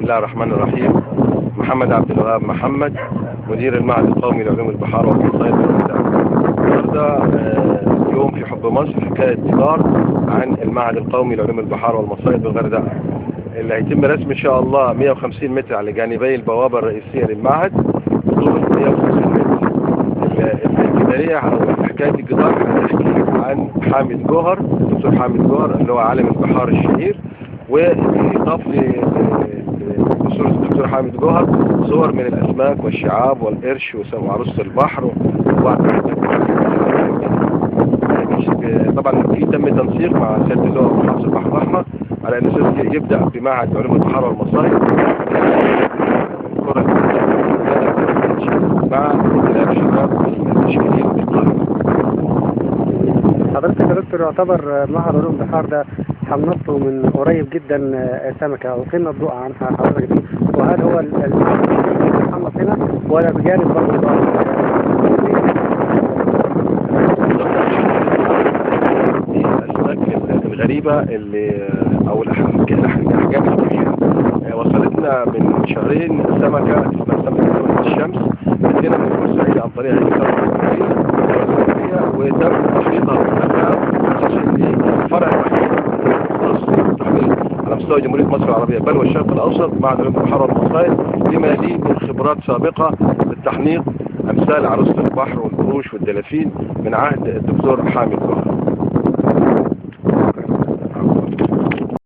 الله الرحمن الرحيم. محمد عبد الوهاب محمد، مدير المعهد القومي لعلوم البحار والمصايد بالغردقة. النهارده يوم في حب مصر، حكاية جدار عن المعهد القومي لعلوم البحار والمصايد بالغردقة اللي هيتم رسم ان شاء الله 150 متر على جانبي البوابة الرئيسية للمعهد، طول 150 متر. الجدارية أو حكاية الجدار هتحكي عن حامد جوهر، الدكتور حامد جوهر اللي هو عالم البحار الشهير، وإضاف لصورة الدكتور حامد جوهر صور من الأسماك والشعاب والقرش وعروسة البحر. طبعا في تم تنسيق مع سيادة اللواء محافظ البحر الأحمر على أن أساس يبدأ بمعهد علوم البحار والمصايد مع ائتلاف شباب المشكلين بالقاهرة. حضرتك يا دكتور، يعتبر معهد علوم البحار ده حنطته من قريب جدا سمكة، وقلنا الضوء عنها حضرتك دي، وهل هو المحنط هنا ولا بجانب برضه؟ الأسماك الغريبة اللي أو الأحجام الكبيرة وصلتنا من شهرين سمكة اسمها سمكة الشمس، جت من بورسعيد عن طريق هليكوبتر، وتم تحنيطها فرع الوحيد التحنيط على مستوى جمهورية مصر العربية بل والشرق الأوسط مع علوم البحار والمصايد، لما ليه من خبرات سابقة بالتحنيط أمثال عروسة البحر والقروش والدلافين من عهد الدكتور حامد جوهر.